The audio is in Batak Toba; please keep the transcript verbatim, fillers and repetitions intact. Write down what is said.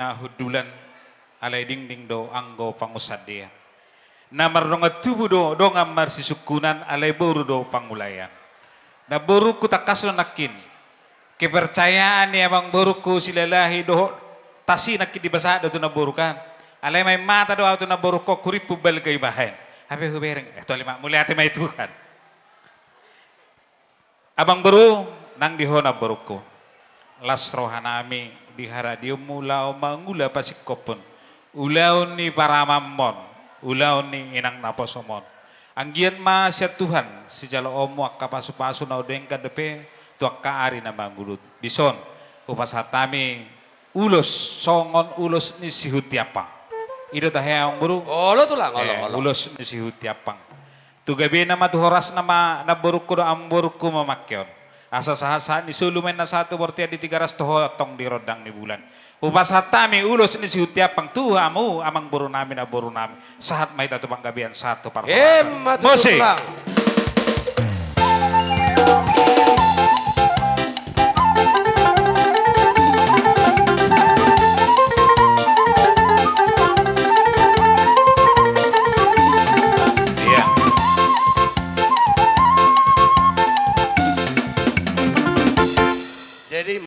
na hundulan, alai dingding do anggo pangunsandean. Na mardongan tubu do dongan marsisungkunan, alai boru do pangulaean. Namborungku, tangkas do nangkin kepercayaan ni amangborungku Silalahi dohot tasi nangkin dipasahat do tu namborungku an. Alai main mata do ahu tu namborungku, hurimpun balga ibahen. Hape hubereng, eh, tole ma, mauliate ma i Tuhan. Amangboru, nang di ho namborungku. Las rohanami di haradionmu laho mangula pasingkophon ulaon ni paramanmon, ulaon ni inang naposomon. Anggiat ma sian Tuhan sijaloonmu angka pasupasu na undenggan dope tu angka ari na mangudut. Dison, hupasahat hami ulos songon ulos ni Sihuntiampang. I do tahe, amangboru? Olo, Tulang, olo, eh, olo. Ulos ni Sihuntiampang. Tu gabena ma, tu horasna ma namborungku dohot amangborungku mamangke on. Asa sahat-sahat ni solu ma inna sahat tu bortean di Tigaras, toho tong di rondang ni bulan. Hupasahat hami ulos ni Sihuntiampang tu hamu amangborunami, namborunami. Sahat ma hita tu panggabean, sahat tu parhorasan. Emma tutu, Tulang.